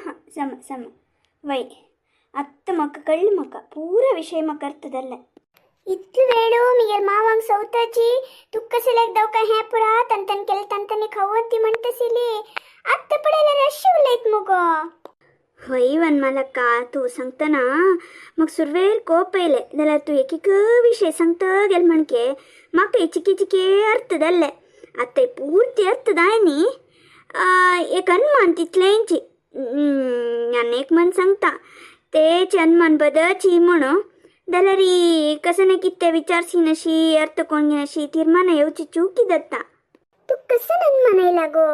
हां सम सम वय आत्तां म्हाका कळ्ळें म्हाका पुरा विशय म्हाका अर्थ जाल्ले. इतले वेळो मिगेल मावांक सवताची तुक्का सिलेक दवका हें पुरा तंतन केले तंतनी खावंती ती म्हणटसिली आत्तां पळयल्यार अशी उलयत मुगो. हय वनमालक्का तूं सांगतना म्हाका सुरवेर कोप येयलें जाल्यार तूं एक एक विशय सांगता गेल म्हणके म्हाका चिके चिके अर्थ जाल्ले. आतां पुर्ती अर्थ जाय न्ही एक अनुमान तितलेंची आनी एक म्हण सांगता तेच अनुमान बदची म्हणू जाल्यार कसं ना कितें विचारशी अर्थ कोण घेनाशी तीर्मानां येवची चुकी जाता. तूं कसं अनुमान येयला गो?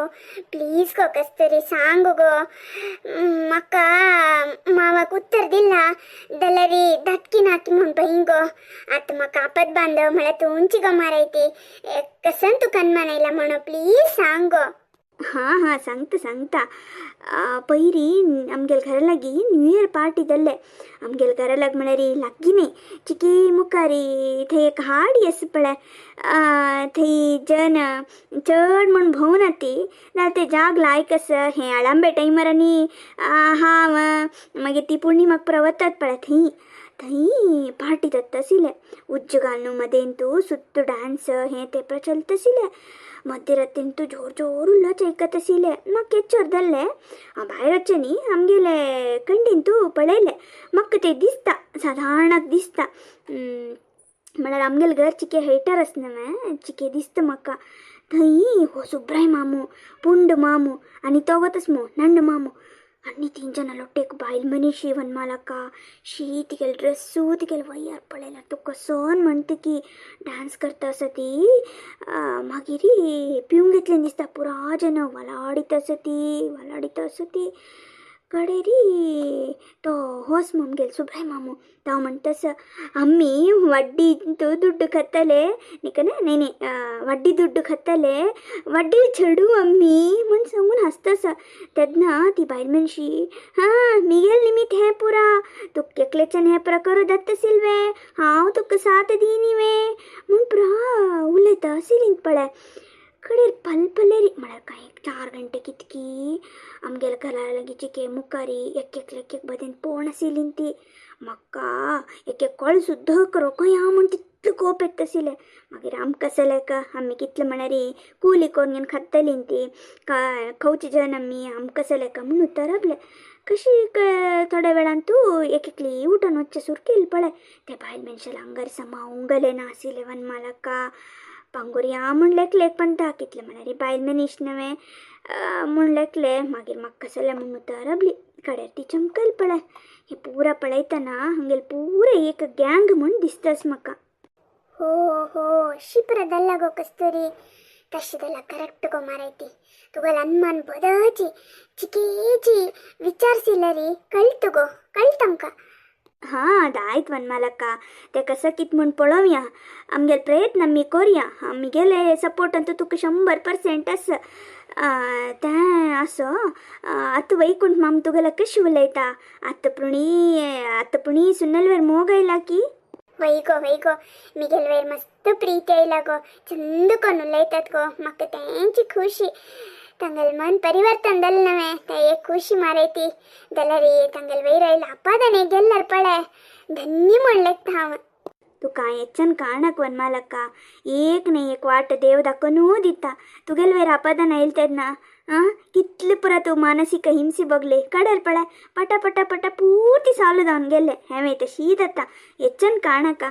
प्लीज गो कस्तुरी सांग गो म्हाका. मावाक उत्तर दिला जाल्यार धाटकी नाकी म्हूण पळय गो. आतां म्हाका आपत बांदव म्हळ्यार तूं उंची गो मारायती. कसन तुका अनुमान येयला म्हणून प्लीज सांग गो. हां हां सांगता सांगता. पयरी आमगेले घरा लागीं न्यू इयर पार्टी जाल्ले. आमगेले घरा लाग म्हळ्यार लागीं न्ही चिकी मुखारी थंय एक हाडी आसा पळय थंय जन चड म्हूण भोंवना ती जाल्यार ते जाग लायक आसा हें आळांबे टायमार आनी हांव मागीर ती पुर्णिमाक पुरा वतात पळय थंय थंय पार्टी जाता आशिल्लें. उज्ज घालून मदेंतू सुत्त डांस हें तें पुरा चलता आशिल्लें. मध्यरातीन तूं जोर जोर उलोवचें आयकत आशिल्लें. म्हाका केच्चोर जाल्लें हांव भायर वचचें न्ही आमगेले कंडीन तूं पळयलें म्हाका तें दिसता सादारणाक दिसता म्हळ्यार आमगेलें घर चिके हेटर आसा न्हय चिके दिसता म्हाका. थंय हो सुब्राय मामू पुंड मामू आनी तो वतस मो नण्ण मामू आनी तेंच्या लोट्टे एक बायल मनीशी वनमालक्का शी तिगेले ड्रेस्सू तिगेले वयर पळयल्यार तूं कसन म्हणटा की डांस करता आसा ती. मागीर पिवंक घेतलें दिसता पुरा जन वलाडीत आसा ती वलाडीत आसा ती. कडेरी तो होस आमगेलो सुब्राय मामू तो म्हणटा आसा आमी वड्डी दुड्डू खाताले न्ही न्ही न्ही वड्डी दुड्डू खाताले वड्डी चेडूं आमी म्हूण सांगून हांसता आसा. तेन्ना ती बायल मनशी हां मिगेल निमित हें पुरा तुका एकल्याच्यान हें पुरा करूं जाता आशिल्लें वे हांव तुका साथ दिनी वे म्हूण पुरा उलयता आशिल्ली पळय. कडेर पलपलेरी म्हळ्यार कांय 4 घंटे कितकी आमगेल्या घरा लागीं चिके मुखारी एक एकले एक एक बदेन पोण आशिल्ली ती. म्हाका एक एक कळ सुद्दां करोंक या म्हूण तितलो कोप येता आशिल्लें. मागीर आमकां जालें का आमी कितले म्हळ्यार कुली करून खातलीं ती खावची जन आमी आमकां जालें का म्हूण उतरपलें. कशी थोड्या वेळान तूं एक एकली उठून वचचें सुरू केलें पळय ते बायल मनशाले आंगार समावंक गेलें ना आशिल्लें वनमालक्का. पांगुरया म्हूण लेखलें पण कितलें म्हळ्यार बायल मनीस न्हय म्हूण लेखलें. मागीर म्हाका जालें म्हूण उतरपली कडेर ती चमकल पळय हें पुरा पळयतना हांगेलें पुरा एक गँग म्हूण दिसतास म्हाका. हो हो अशी पुरा जाल्ला गो कस्तुरी. तशें जाल्यार करेक्ट गो मारायती तुगेलो अनुमान बदची चिकेची विचारशिल्ले कळटा गो कळटा आमकां. हां आयत वनमालक्का तें कसं कित म्हूण पळोवया आमगेले प्रयत्न आमी करुया आमगेले सपोर्ट अंतू तुका 100% आसा. तें आसो आतां वैकुंठ माम तुगेलो कशी उलयता आतां पुणी आतां पुणी सुन्नल मोग आयला की. वय गो वय गो मिगेल वयर मस्त प्रीती आयला गो चंद कोण उलयतात गो म्हाका तेंची खुशी. तांगेलें मन परिवर्तन जालें नवें तें एक खुशी मारयती जाल्यार तांगेले वयर आयला आपादाने गेल्ल्यार पळय धन्य म्हण लेखता हांव. तुका हेच्यान काणक वनमालक्का एक न्ही एक वाट देव दाखोवनू दिता. तुगेले वयर आपादान आयलें तेन्ना आं कितले पुरा तूं मानसीक हिंसी भोगली कडेर पळय पटा पटा पटा पुर्ती साल्व जावन गेलें. हांवें तशी जाता हेच्यान काणका.